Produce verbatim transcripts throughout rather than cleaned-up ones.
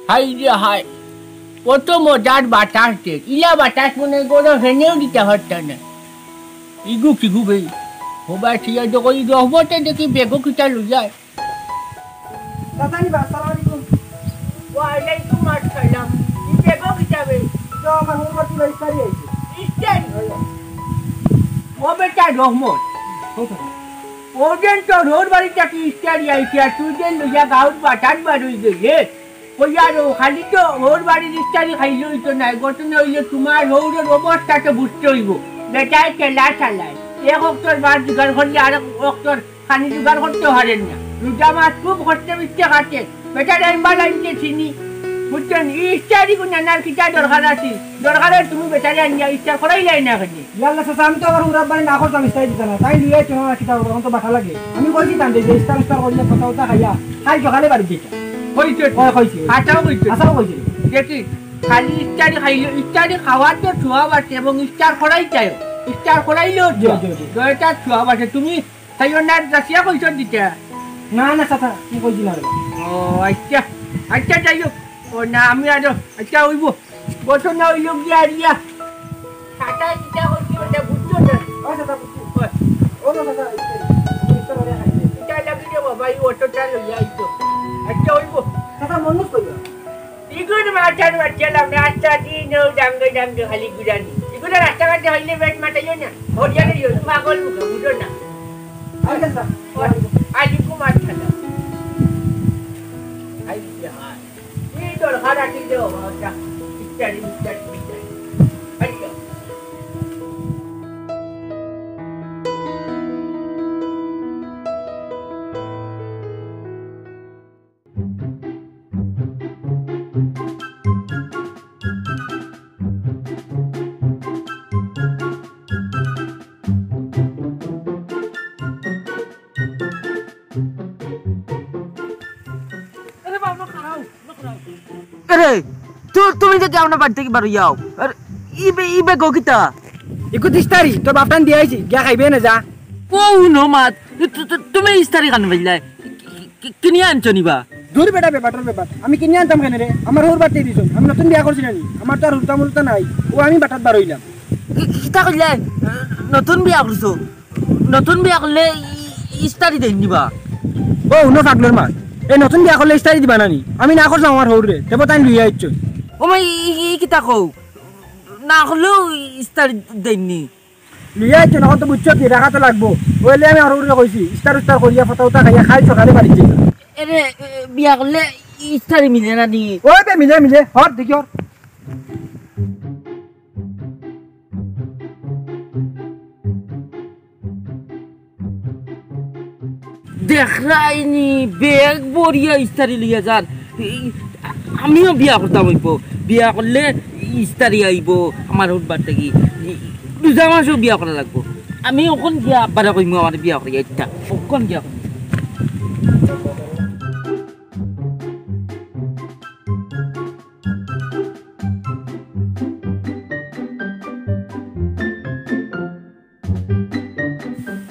হায় রে হায়, কত মজার বাতাস দের। ইলা বাতাস মনে করো ফ্যানেও দিতা পারতা না। ইগু কিগু বে? হবায় থিয়া দেখো, ই রহমতে দেখি বেগো কিতা লইয়া। চাচা নি বা, আসসালামু আলাইকুম। ওয়ালাইকুম আসসালাম। ই বেগো কিতা বে? তো আমার হউর বাড়ি লইয়া ইস্তারি আইছে। ইস্তারি? ও বেটা রহমত। ওজন তো হউর বাড়ি থাকি ইস্তারি আইছে, আর তুই যে লইয়া গাউর বাতাস বারই গেলে। কইয়ার ও খালি তো হউর বাড়ির ইস্তারি খাইলে অইতো নায়, ঘটনা অইলে তুমার হউরর অবস্থা তো বুঝতে অইবো। বেটায় ঠেলা চালায়, এক অক্তর ভাত জোগাড় করলে আরেক অক্তর খানি জোগাড় করতে পারের না। রোজা মাস খুব কষ্টে মিষ্টে কাটে। বেটারে আমি বালা আনতে চিনি, বুঝছইন? ই ইস্তারি গুন আনার কিতা দরকার আছে? দরকার অয় তুমি বেটারে আনিয়া ইস্তার করাইলায় না কেনে? ইয়াল্লা চাচা, আমি তো আমার হউর আব্বারে না করতাম ইস্তারি দিতা না। তাইন লইয়া আইছইন, আমার কিতা করবো, অখন তো বাটা লাগে। আমি কইছি তানরে যে ইস্তার উস্তার করিয়া ফতা উতা খাইয়া কাইল সকালে বাড়িত যাইতাম। কইছে? অয় কইছি। আচ্ছা কইছে। আচ্ছা কইছে। দেখি, খালি ইস্তারি খাইলে, ইস্তারি খাওয়ার তো সওয়াব আছে এবং ইস্তার করাইতায়। ইস্তার করাইলেও জি, তো জি, জি। দয়টার সওয়াব আছে। তুমি তাই ওনার দাসিয়া কইছো দিতে? না, না, চাচা, আমি কইছি না রে। ও, আচ্ছা। আচ্ছা, যাই হোক। ও না, আমি আরো, আচ্ছা, অইবো। ঘটনা অইলো গিয়া আর ইয়া। চাচা, কিতা কইছি, ওটা বুঝছো না? ও, চাচা, বুঝছি। ওই। ও, না, চাচা, এই, এই, এই, এই, এই, এই, এটা লাগি রে বাবা, এই অটোটা লইয়া আইতো। আচ্ছা, অইবো। চাচা, মনুষ কইলো। ইগুর মাথার মাঝে লাম, রাস্তা দিন ও ডাঙ্গে ডাঙ্গে খালি ঘুরানি। ইগুলো রাস্তাঘাটে হইলে বেশ মাতাইও না। হরিয়ালে ইও, পাগল মুখে, বুঝো না। আচ্ছা, স্যার। আলিকুম আসসালাম। আই, হায়। এই দরকার আছে যে, ও, আচ্ছা। ইত্যাদি, ইত্যাদি, ইত্যাদি। আচ্ছা। আরে বাবা, খাড়াও, খাড়াও। আরে, তু-, তুমি যে কেমন বাড়ি থাকি বারইয়াও? আরে, ইবে, ইবে গো কিতা? ইকু ইস্তারি, তোর বাপটান দিয়া আইছি, গিয়া খাইবে না যা। ও, হুনো মাত, তু-, তু-, তুমি ইস্তারি কান পাইলাই? কি-, কি-, কিনিয়া আনছো নি বা? দূর বেটা, বেপারটার বেপার। আমি কিনিয়া আনতাম কেনে রে? আমার হউর বাড়িত দিছইন। আমি নতুন বিয়া করছি না নি? আমার তো আর হুরুতা মুরুতা নাই। ও আমি বাটাত বারইলাম। কি-, কি-, কিতা কইলে? নতুন বিয়া করছো? নতুন বিয়া করলে ই-, ইস্তারি দেইন নি বা? ও, হুনো পাগলর মা। এই নতুন বিয়া করলে ইস্তারি দিবা না নি? আমি না করছি আমার হউররে। তেবো তাইন লইয়া আইছইন। ও মা, ই-, ই-, ই কিতা কও? না করলেও ইস্তারি দেইন নি? লইয়া আইছইন, অখন তো বুঝছো কি, রাখা তো লাগবো। অইলে আমি আমার হউররে কইছি, ইস্তার উস্তার করিয়া ফতা উতা খাইয়া কাইল সকালে বাড়িত যাইবা। এরে, এ, বিয়া করলে ইস্তারি মিলে না নি? ওই বে, মিলে, মিলে, হর, দেখি হর। দেখরায়নি, ব্যাগ ভরিয়া ইস্তারি লইয়া যার। এই, আমিও বিয়া করতাম অইবো। বিয়া করলে ইস্তারি আইবো আমার হউর বাড়ি থাকি। এই, রোজা মাসও বিয়া করা লাগবো। আমি অখন গিয়া আব্বারে কইমু আমারে বিয়া করিয়া দিতা। অখন গিয়া কইমু।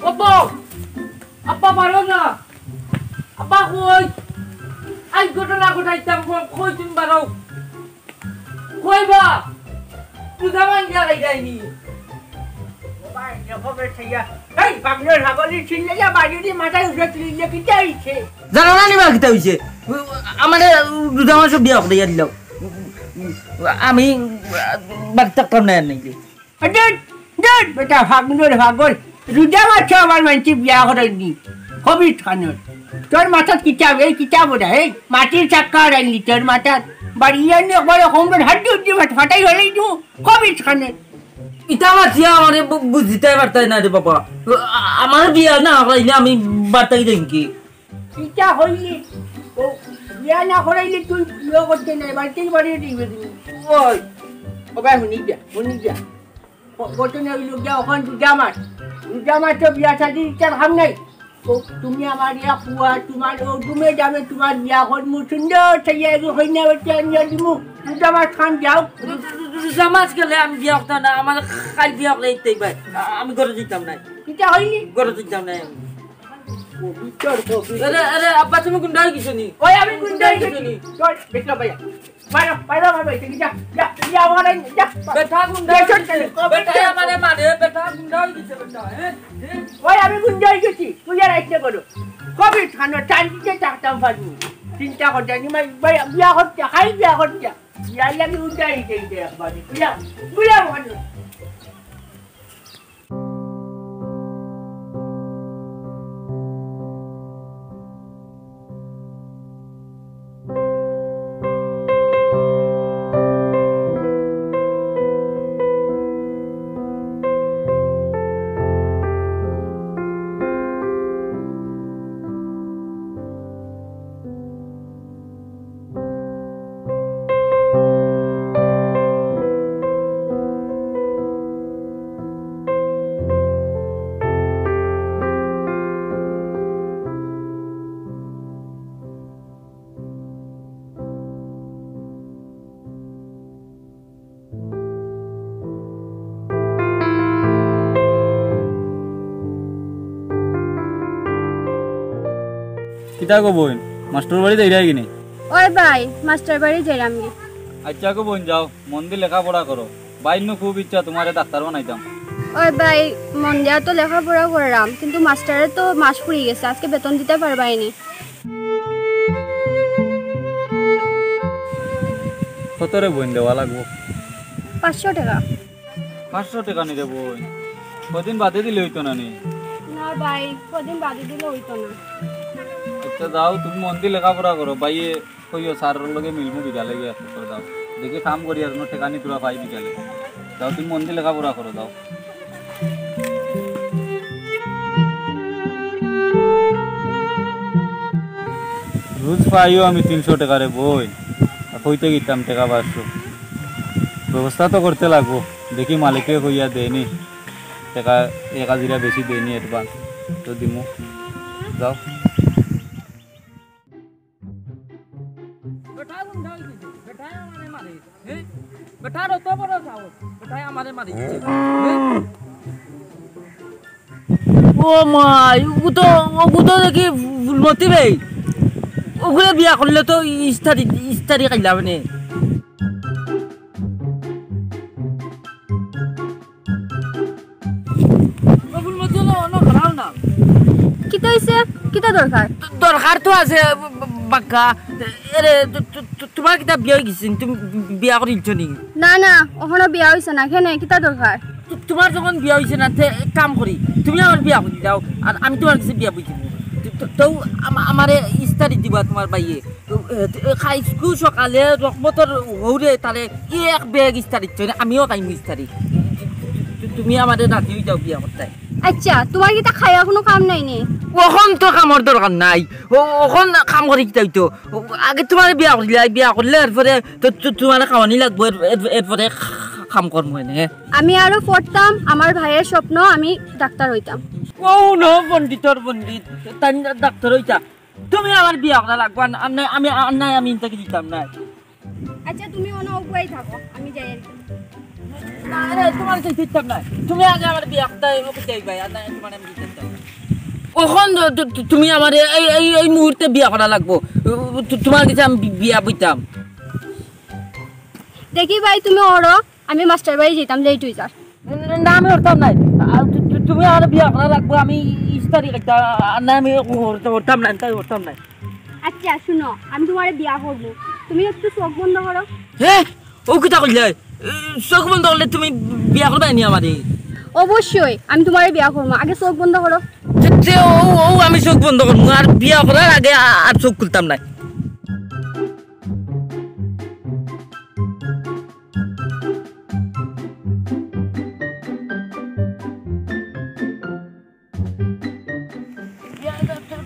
আব্বা! আব্বা, বারও না। আব্বা, কই? আই ঘটনা ঘটাইতাম, কই তুমি বারও? কই বা? তুই জামাই গিয়া লাগাইনি। ও ভাই, দেখো বে, ছাইয়া। এই, পাগলর হাগলি ছিললে যা, বাজুরি মাথার উপরে তুলিলে কিতা অইছে? জানো না নি বা কিতা অইছে? আমারে রোজা মাসো বিয়া করাইয়া দিলাও। আমি বাড়িত থাকতাম না আর নাইলে। দুধ, দুধ, বেটা, পাগলর পাগল। রোজা মাসো আবার মানষে বিয়া করাইনি। খবিস খানোর। তোর মাথাত কিতা, এই কিতা বড়া, এই মাটির চাক্কা আনলি তোর মাথাত। বাড়ি আনি একবারে কমরের হাড্ডি হুড্ডি ফাট-, ফাটাই ফালাই দিমু। খবিস খানোর। ইতা মাতিয়া আমারে বু-, বুঝিতায় পারতায় না রে বাবা। আ-, আমার বিয়া না করাইলে আমি বাড়িত থাকি যাইমু কি? ইটা হইলে, ও, বিয়া না করাইলে তুই ইয়ে করতে নাই, বাড়িতেই বাড়িয়ে দিবে তুমি। ওই, ও ভাই, হুনি যা, হুনি যা। ও, ঘটনা অইলো গিয়া, অখন রোজা মাস। রোজা মাসো বিয়া শাদি ইটার কাম নাই। ও, তুমি আমার ইয়া ফুয়া, তোমার ও দুমে যাবে, তোমার বিয়া করমু, সুন্দর ছাইয়া এগু কইনা বেটি আনিয়া দিমু। রোজা মাস খান যাও। রোজা মাস গেলে আমি বিয়া করতাম না, আমার কাইল বিয়া করলে ইতেই ভাই। আ-, আমি ঘরো যাইতাম না। কিতা হইলি? ঘরো যাইতাম না আমি। আরে, আরে, আব্বা, তুমি গুন্ডা অই গেছো নি? ওই, আমি গুন্ডা অই গেছি। চল, বেটা ভাই। বাইরে, বাইরে আমার বাড়ি থেকে যা, যা, যা, আমার বাড়ি, যা। বেটা গুন্ডা অই গেছে। বেটা আমারে মারে, বেটা গুন্ডা অই গেছে, বেটা, হ্যাঁ? হ্যাঁ? ওই, আমি গুন্ডা অই গেছি, তুই আর আইতে বলো। কবি থানো, শান্তিতে থাকতাম পারবো। চিন্তা করতে নি, ভাই, ভাই, বিয়া করতে, হাই বিয়া করতে। বিয়া লাগি গুন্ডা অই গেছে একবার। বিয়া, বিয়া ভালো। কিতা গো বইন, মাস্টর বাড়ি যাইরায় কিনি? ওই ভাই, মাস্টর বাড়ি যাইরাম গি। আচ্ছা গো বইন, যাও, মন দি লেখাপড়া করো। ভাইর নু খুব ইচ্ছা তুমারে ডাক্তার বানাইতাম। ওই ভাই, মন দিয়া তো লেখাপড়া কররাম, কিন্তু মাস্টারে তো মাস ফুরি গেছে, আজকে বেতন দিতা পারবায়নি। কত রে বইন দেওয়া লাগবো? পাঁচশো টেকা। পাঁচশো টেকা নি রে বইন, কদিন বাদে দিলে অইতো না নি? না ভাই, কদিন বাদে দিলে অইতো না। আচ্ছা যাও, তুমি মন দি লেখাপড়া করো, ভাইয়ে কইও স্যারর লগে মিলমু বিকালে গিয়া একটু করে দাও। দেখি কাম করি আর কুনু টেকা নি তুরা পাই বিকালে। যাও, তুমি মন দি লেখাপড়া করো, যাও। রোজ পাইও আমি তিনশো টেকা রে বইন, আর কইতে গেতাম টেকা পাঁচশো। ব্যবস্থা তো করতে লাগবো, দেখি মালিকে কইয়া দেয়নি, টেকা এক হাজিরা বেশি দেয়নি advance, তো দিমু। যাও। বেটা গুন্ডা অই গেছে, বেটায় আমারে মারে, হ্যাঁ? বেটার অত বড় সাহস, বেটায় আমারে মারি দিছে, হ্যাঁ? ও মাই, ওগু তো, ওগু তো দেখি ফুলমতি বে। ওগুরে বিয়া করলে তো ইস্তারি, ইস্তারি খাইলা মানে। ও ফুলমতি, অনো, অনো খাড়াও না। কিতা অইছে? কিতা দরকার? দ-, দরকার তো আছে, বা-, বা-, বাক্কা। এরে, তু-, তু-, তু-, তুমার কিতা বিয়া অই গেছে? তুমি বিয়া করিলছো নি? না, না, অখনো বিয়া অইছে না। কেনে, কিতা দরকার? তু-, তুমার যখন বিয়া অইছে না, তে এক কাম করি, তুমি আমার বিয়া করি দাও, আর আমি তুমার গেছে বিয়া বইছি। তো, তো, তো আমা-, আমারে ইস্তারি দিবা তুমার ভাইয়ে। তো, এ, এ, খাইছকু সকালে রহমতর হউরে তারে এক ব্যাগ ইস্তারি দিছে, আমিও খাইমু ইস্তারি। তু-, তুমি আমারে রাজি অই যাও বিয়া করতায়। আচ্ছা, তুমার কিতা খাইয়া কুনু কাম নাই নি? অখন তো কামর দরকার নাই। ও, অখন কাম করি কিতা অইতো? ও, আগে তুমারে বিয়া করিলাই, বিয়া করলে এরপরে তো, তো তুমারে খাওয়ানি লাগবো, এর, এর, এরপরে কাম করমু এনে। আমি আরো পড়তাম, আমার ভাইয়ের স্বপ্ন আমি ডাক্তার অইতাম। ও ন পণ্ডিতর পণ্ডিত, তাই না ডাক্তার অইতা? তুমি আমার বিয়া করা লাগবো, আর, আর নাই, আমি, আর নাই, আমি ইনতাকে দিতাম না। আচ্ছা, তুমি অনো অগুয়াই থাকো, আমি যাই আর কি। না রে, তুমার কাছে দিতাম না। তুমি আগে আমার বিয়া করতায়, ওকে যাই ভাই, আর নাই, তুমার আমি দিতাম না। অখন তো, তো, তো, তুমি আমার এই, এই, এই মুহূর্তে বিয়া করা লাগবো। তু-, তুমার কাছে আমি বি-, বিয়া বইতাম। দেখি ভাই, তুমি অরো, আমি মাস্টার বাড়ি যাইতাম, লেট অই যার। না, না, আমি অরতাম নায়। আ, তু-, তু-, তুমি আমার বিয়া করা লাগবো, আমি ইস্তারি খাইতাম, আর না আমি অরতাম, অরতাম নায়, তাই অরতাম নায়। আচ্ছা, হুনো, আমি তুমারে বিয়া করমু, তুমি একটু চউখ বন্ধ করো। হে, ও কিতা কইলে? এ, চউখ বন্ধ করলে তুমি বিয়া করবায় নি আমারে? অবশ্যই, আমি তুমারে বিয়া করমু, আগে চউখ বন্ধ করো। তে, তে, ও, ও, আমি চউখ বন্ধ করমু, আর বিয়া করার আগে আ-, আর চউখ খুলতাম নায়।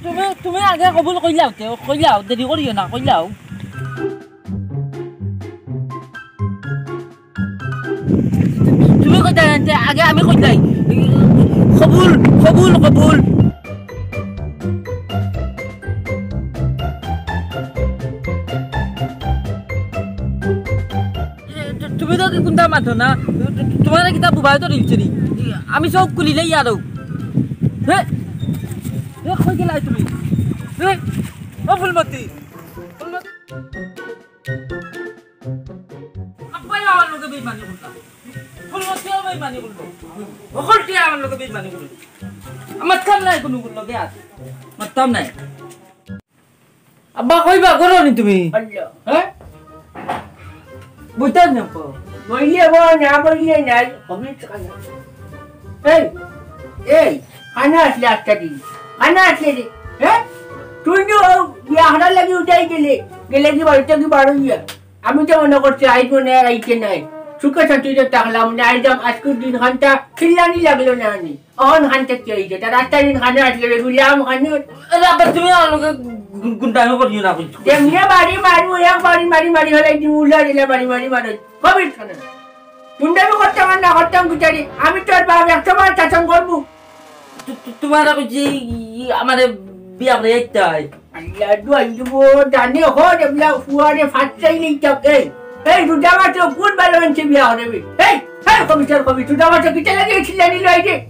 তুমি, তুমি আগে কবুল কইলাও, তে কইলাও, দেরি করিও না, কইলাও। তুমি কইতা জানতে আগে আমি কইলাই। কবুল, কবুল, কবুল। এ, তু-, তুমি তো কুন্তা মাতো না। তু-, তু-, তুমারে কিতা বুবায় তো রিলছে নি? আমি চউখ খুলিলে ইয়ারও। হে? এ, কই গেলায় তুমি? হে? ও ফুলমতি। ফুলমতি। আব্বায় আমার লগে বেইমানি করলা। ফুলমতিও বেইমানি করলো। হকলটিয়ে আমার লগে বেইমানি করলো। আমার কাম নাই কুনু লগে আর। আমার কাম নাই। আব্বা, কইবা করো নি তুমি? আল্লাহ। হে? বুঝতাম না, আব্বা। বইলে বল, না বইলে নাই। হবির খানা। এই, এই, খানা আসলে আটটা দিন। খানা আসলে রে। হে? তুই তো বিয়া করার লাগি উঠাই গেলে। গেলে কি বাড়িতে কি বারো ইয়া? আমি তো মনে করছি আইজ মনে হয় আইতে নাই। সুখে শান্তিতে থাকলাম, মনে হয় আইজ আজকের দিন খানটা খিল্লানি লাগলো না আনি। অন খান থেকে এই যেটা রাস্তার দিন খানে আসলে রে, গুলাম খানে। আরে আব্বা, তুমি আমার লগে গু-, গুন্ডামি করিও না কইছো। যেমনে বাড়ি মারু, এক বাড়ি মারি মারি হলাই দিমু, উল্লা দিলে বাড়ি মারি মারো। কবির খানে। গুন্ডামি করতাম আর না করতাম বিচারি। আমি তোর বাপ একশো বার শাসন করবো। তু-, তু-, তোমার কইছি, ই-, আমারে বিয়া করে যাইতে হয়। আল্লাহ, দোয়াই দিব, জানে হো, এবলা ফুয়ারে ফাটাই নেই চাপ। এই, এই, রোজা মাসে কোন ভালো মানছে বিয়া হবে? এই, এই, কমিশন কবি, রোজা মাসে কিতা লাগে ছিলানি লই রে?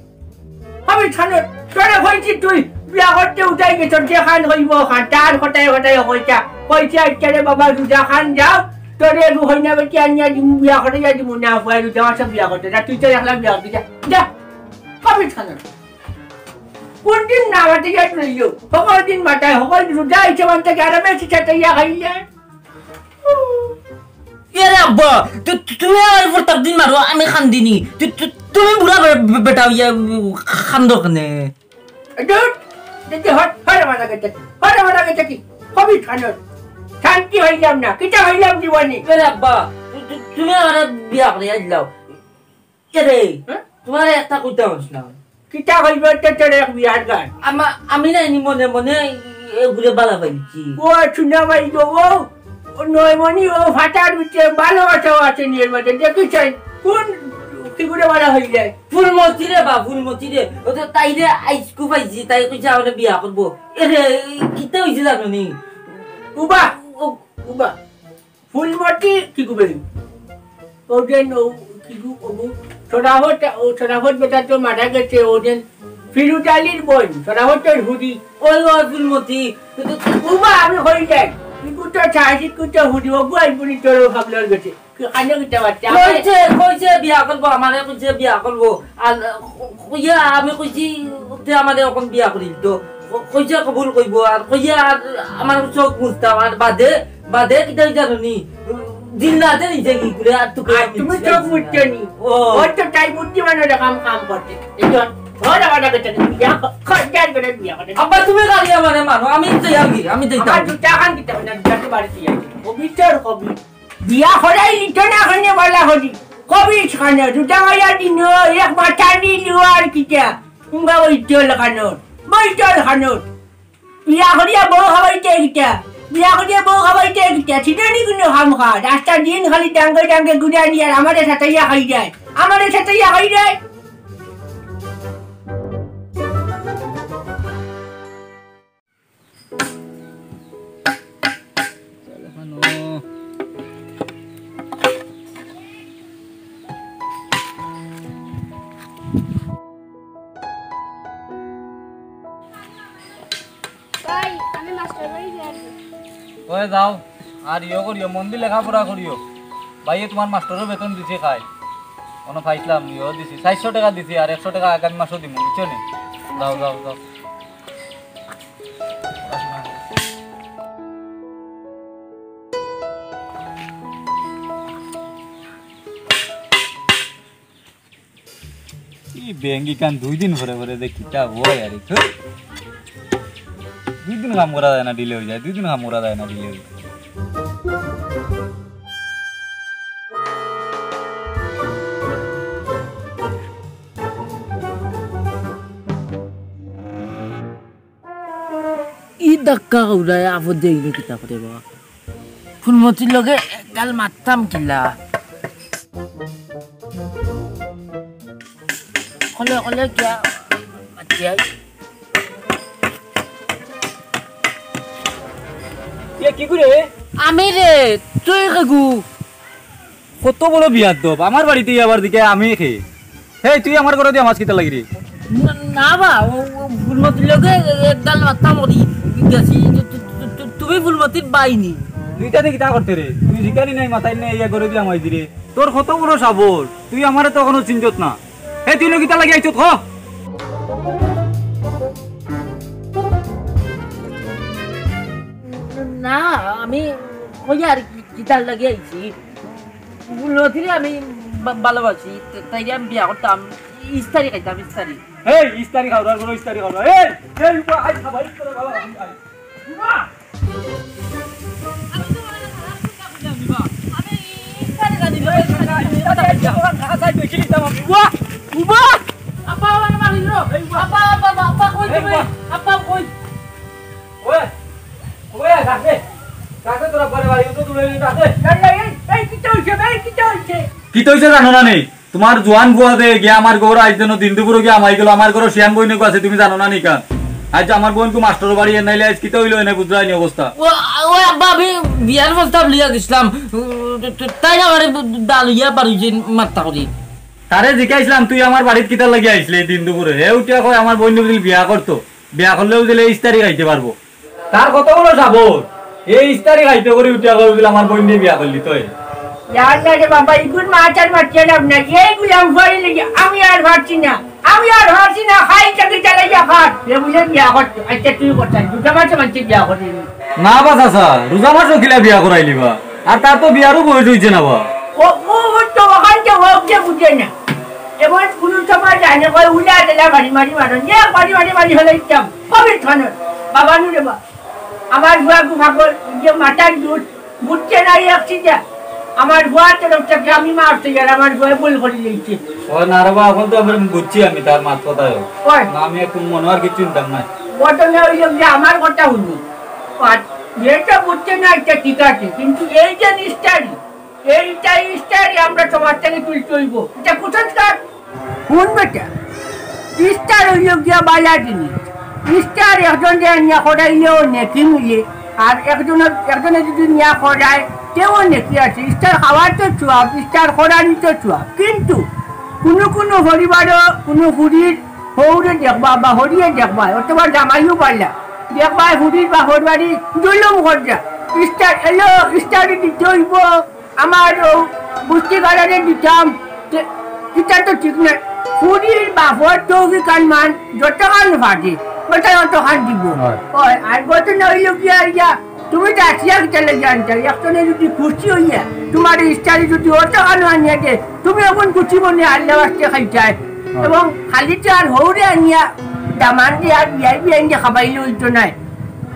কবি খানো, তোরে কইছি তুই বিয়া করতে উঠাই গেছ, যে খান হইব খান, তার কথায় কথায় কইতা। কইছে, "আজকে রে বাবা, রোজা খান যাও, তোরে রুহইনা বেটি আনিয়া দিমু, বিয়া করে যা দিমু না, ফুয়া রোজা মাসে বিয়া করতে যা, তুই তো একলা বিয়া করতে যা, যা।" কবি খানো। কোন দিন না মাতে গেট রইল? সকল দিন মাতায়, সকল রোজা আইছে মানতে কি আরামে আছে, সেটা ইয়া খাইলে? এরে আব্বা, তু-, তু-, তুমি আমার উপর তার দিন মারো, আমি খান দিনি। তু-, তু-, তুমি বুড়া বে-, বে-, বেটা ইয়া খান্দো কেনে? ধুর, দেখি হট, হরে মারা গেছে কি? হরে মারা গেছে কি? কবি খানোর। শান্তি হইলাম না, কিতা হইলাম জীবনে? এরে আব্বা, তু-, তু-, তুমি আমার বিয়া করে আইলাও। এরে, হ্যাঁ? তোমার একটা কইতাম আসলাম। কিতা কইবে তো তোর এক বিয়ার গান? আমা-, আমি না এনি মনে মনে এগুলো বালা পাইছি। ও, শুনা ভাই গো, ও, ও নয় মনি, ও ফাটার ভিতরে ভালোবাসাও আছে নিজের মধ্যে। দেখেছেন? কোন কি করে বালা হয়ে যায়? ফুলমতি রে বা, ফুলমতি রে। ও তো তাই রে আইসকু পাইছি, তাই কইছে আমরা বিয়া করবো। এরে, কিতা হইছে জানো নি? উবা, ও, উবা। ফুলমতি কি কবে? ওজন ও কি কু-, ও কু-, সরাফত, ও সরাফত বেটা তো মারা গেছে, ওজন ফিরুজ আলীর বোন, সরাফতর হুদি। ওই, ওই ফুলমতি। উবা, আমি হই যাই। ইগু তো সাহসিক কুতো হুদি, ওগু আইবুনি তোর হাবলার গেছে। কি খানো কিতা বাচ্চা? কইছে, কইছে বিয়া করবো, আমারে কইছে বিয়া করবো। আর কইয়া আমি কইছি, "তে আমারে এখন বিয়া করিল তো।" ক-, কইছে কবুল কইবো, আর কইয়া আর আমার চোখ মুছতাম, আর বাদে, বাদে কিতা জানো নি? জিন্নাতে নিজে কি করে আর তুকে আর তুমি চোখ মুছতে নি? ও। ওর তো তাই বুদ্ধিমান হলে কাম, কাম করতে। এই তো, ধর আমার আগে থেকে বিয়া ক-, খরচার করে বিয়া করে। আব্বা, তুমি গালি আমারে মারো, আমি তো যাবি, আমি তো আমার যাবি। দুটা খান দিতে হবে না, দুটা তো বাড়িতে যাই। কবিতার কবি। বিয়া করাই নিত না খানে বালা করি। কবি খানে দুটা মাইয়া দিন, এক মাথা নিল আর কিতা। উঙ্গা বইতল খানোর, বইতল খানোর। বিয়া করিয়া বউ খাবাইতে কিতা? বিয়া করিয়া বউ খাবাইতে কিতা? ছিটানি কোনো খাম খা। রাস্তা দিন খালি ডাঙ্গে ডাঙ্গে ঘুরে আনি আর আমারে সাতাইয়া খাই যায়। আমারে সাতাইয়া খাই যায়। ভাই, আমি মাস্টার বাড়ি যাই। ওই যাও, আর ইয়ো করিও, মন দি লেখাপড়া করিও। ভাইয়ে তোমার মাস্টারও বেতন দিছে খাই। কোনো পাইছিলাম, ইয়ো দিছি। চাইরশো টেকা দিছি, আর একশো টেকা আগামী মাসও দিমু, বুঝছো নি? যাও, যাও, যাও। ই ব্যাংক ইখান দুই দিন পরে পরে যে কিতা হয় আর কি। দুই দিন কাম করা যায় না, ডিলে হয়ে যায়, দুই দিন কাম করা যায় না, ডিলে হয়ে যায়। ই ধাক্কা উড়ায় আপদ দেইনি কিতা করে বা? ফুলমতির লগে গাল মারতাম কিলা? কলে কলে গিয়া মাতিয়াই। এ কি করে? আমি রে, তুই কেগু? কত বড় বিয়াদব, আমার বাড়িতে আবার দিকে আমি খে। হেই, তুই আমার ঘরে দিয়া মাছ কিতা লাগি রে? না, না বা, ও, ও ফুলমতির লগে একগাল মাততাম করি গেছি। তু-, তু-, তু-, তু-, তুমি ফুলমতির ভাই নি? তুই তাতে কিতা করতে রে? তুই জিকালি নাই, মাথায় নাই, ইয়া করে দিলাম আইজি রে। তোর কত বড় সাবর, তুই আমারে তো এখনো চিনছত না। হে, তুই নু কিতা লাগি আইছত, ক? না, আমি কই আর কি, কিতার লাগি আইছি? ফুলমতিরে আমি বা-, ভালোবাসি, তা-, তাইরে আমি বিয়া করতাম, ইস্তারি খাইতাম, ইস্তারি। এই, ইস্তারি খাও, আর কোনো ইস্তারি খাও না। এই, এই, উবা, আই খাবা, এই করে ভালো, আই, আই। উবা! আমি তো মনে হয় খারাপ চিন্তা করলাম, উবা। আমি ইস্তারি খাই দিলাম, এই, ইস্তারি খাই দিলাম। উবা! উবা! আপা, আমার মারি দিল। এই, উবা! আপা, আপা, আপা, আপা, কই এই, তুমি? উবা! আপা, কই? ওই, ওই, ডাক দে। ডাক দে তোরা পরে বাড়ি, তো দূরে ডাক দে। এই, এই, এই, এই, কিতা হইছে বে? কিতা হইছে? কিতা হইছে জানো না নি? তোমার জোয়ান ফুয়া দে গিয়া আমার ঘরো আইজ দিন দুপুরো গিয়া হামাই গেল। আমার ঘরো শিয়ান বইনগু আছে, তুমি জানো না নি কান? আইজ আমার বইনগু মাস্টর বাড়ি এনাইলে আইজ কিতা হইল এনে বুঝরায় নি অবস্থা। ও, ও আব্বা, আমি বিয়ার প্রস্তাব লিয়া গেছিলাম। তাই না, আরে ডাল ইয়া পারি যে মাত্তা করি। তারে জিকাইছিলাম, তুই আমার বাড়িত কিতার লাগি আইছলে এই দিন দুপুরে? হে উঠিয়া কয় আমার বইনরে বুঝিল বিয়া করতো, বিয়া করলেও দিলে ইস্তারি খাইতে পারবো। তার কত বড় সাবর, এই ইস্তারি খাইতে করি উঠিয়া করি বুঝিল আমার বইনরে বিয়া করলি তুই। ইয়ার না রে বাবা, ইগুর মাছ আর মারতে লাভ নাই। এই গুলাম ফুয়ারে লাগি আমি আর পারছি না, আমি আর পারছি না। খাই চাকরি চালাই যা খাট। এ বুলে বিয়া করতো, আচ্ছা তুই করতাম, দুটা মাসে মানছে বিয়া করি। না বা চাচা, রোজা মাসো কিলা বিয়া করাইলিবা? আর তার তো বিয়ারও বয়স হইছে না বা। ও, ও, ও তো ওখান যে ও যে বুঝে না। এমন কোনো সময় জানে কয় উলা দিলা বাড়ি মারি মারো, যে বাড়ি মারি মারি হলে ইচ্ছাম। কবির খানর, বাবা নু রে বা। আমার ফুয়া গু পাগল, যে মাথার দুধ, বুঝছে না এই এক চিন্তা। আমার ফুয়ার তরফ থেকে আমি মাফ চাই, আর আমার ফুয়া ভুল করি দিয়েছে। ও না রে বা, এখন তো আমি বুঝছি আমি তার মাত কথায়। ওই। না, আমি একটু মনে আর কিছু চিন্তাম নাই। ঘটনা হইল যে আমার কথা হুনো। আর যেটা বুঝছে না, এটা ঠিক আছে, কিন্তু এই যে ইস্তারি, এইটা ইস্তারি আমরা সমাজ থেকে তুলতে হইব। এটা কুসংস্কার। হুন বেটা, ইস্তার হইল গিয়া বালা জিনিস। ইস্তার একজনরে আনিয়া করাইলেও নেকি মিলে, আর একজনের, একজনে যদি নিয়া করায়, তেও নেকি আছে। ইস্তার খাওয়ার তো সওয়াব, ইস্তার করারই তো সওয়াব। কিন্তু কুনু কুনু পরিবারও কুনু ফুড়ির হউরে দেখবা বা হরিয়ে দেখবা, অথবা জামাইও পারলা, দেখবা ফুড়ির বাপর বাড়ি জুলুম কররা। ইস্তার এলো, ইস্তারি দিতে হইব, আমার ও গুষ্টি গাড়ারে দিতাম, তে-, ইটা তো ঠিক নায়। ফুড়ির বাপর তৌফিক আনমান যতখান ফাটে, বেটা অতখান দিব। হয়। হয়, আর ঘটনা হইল কি আর ইয়া, তুমি তো আসিয়া কিতা লাগি আনতায়, একজনে যদি খুশি হইয়া, তোমার ইস্তারি যদি অতখান আনিয়া দে, তুমি এখন খুশি মনে আল্লাহ বাস্তে খাইতায়। হয়। এবং খালি তো আর হউরে আনিয়া, দামান দিয়া আর বিয়াই বিয়াই দিয়া খাবাইলে হইতো নায়।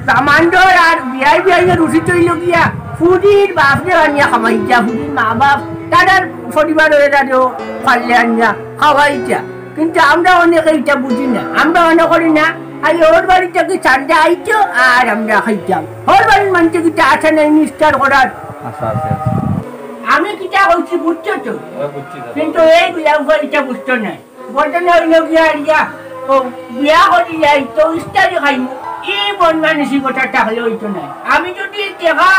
দামান্দর আর বিয়াই বিয়াইনর উচিত হইল গিয়া, ফুড়ির বাপরে আনিয়া খাওয়াইতা, ফুড়ির মা বাপ, তারার পরিবারর এরারেও পারলে আনিয়া খাওয়াইতা। কিন্তু আমরা অনেকে ইটা বুঝি না, আমরা মনে করি না, আর ওর বাড়ি থাকি চান্দা আইতো আর আমরা খাইতাম। ওর বাড়ির মানুষে কিতা আশা নাই নিস্তার করার। আচ্ছা, আচ্ছা, আচ্ছা। আমি কিতা কইছি বুঝছো তো? ওই বুঝছি দাদা। কিন্তু এই গুলাম ইটা বুঝতো না। ঘটনা হইল গিয়া, ইয়া, ও বিয়া করি যাই, তো ইস্তারি খাইমু। ই মন মানসিকতা থাকলে হইতো নায়। আমি যদি টেকা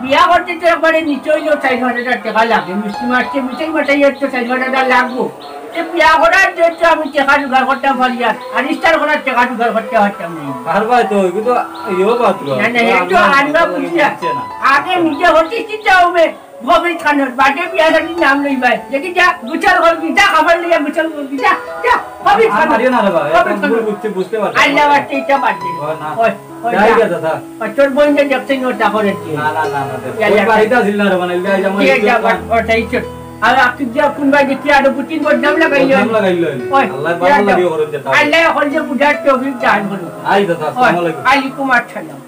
বিয়া করতে তো একবারে নিতে হইলেও চাইর পাঁচ হাজার টেকা লাগে। মিষ্টি মারতে, মিঠাই মাঠাই তো চাইর পাঁচ হাজার লাগবো। তে বিয়া করার যে তো আমি টেকা জোগাড় করতাম পারি আর, আর ইস্তার করার টেকা জোগাড় করতে পারতাম না। আর ভাই তো, এগুলো তো ইয়েও পাত্র। না, না, এ তো আমরা আনবা বুঝি না। দিচ্ছে না। আগে নিজে হতে চিন্তা হবে। কবির খানর বাদে বিয়া শাদির নাম লইবায়। দেখি যা, গোসল করবি, যা খাবার লইয়া গোসল করবি, যা, যা, কবির আর খানর। মারিও না রে ভাই, কবির এখন খানর। ভুল বুঝছি, বুঝতে পারছি। আল্লাহ বাদে এটা বাদ দে। ও না। ওই, ওই যাই যা। গেছে, যা। ওই তোর বোন যে দেখছে নি ওটা করে দিয়ে। না, না, না, না, দেখ। যা, ওই যা। বাড়িতে আসিল না রে, মানে, এই যে আমার দিয়ে যা, ইজ্জত বাদ, ওটাই চল। আর আপনি যা কোন বাড়ি কি আরো বুটিন বদনাম লাগাইল? বদনাম লাগাইল। ওই, আল্লাহ যা, বাবা যা। লাগিও করুন যে তাও। আল্লাহ এখন যে বুঝার তৌফিক দান করুন। আই দাদা, ওই, আসসালামু আলাইকুম। আলাইকুম আসসালাম।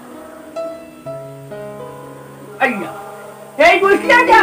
আল্লাহ। এই বুঝলে যা।